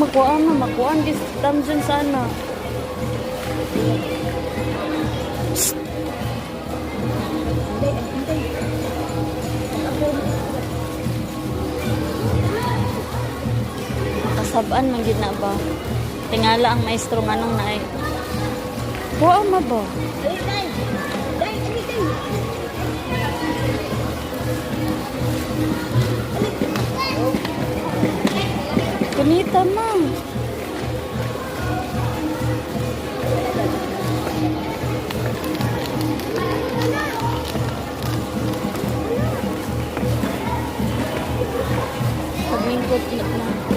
Makuha na, makuha this dyan sana. Psst. Kasabaan man gid na ba? Tingala ang maestro nganong naay. Kuha ma ba? Kunita ma. Paglingkod na.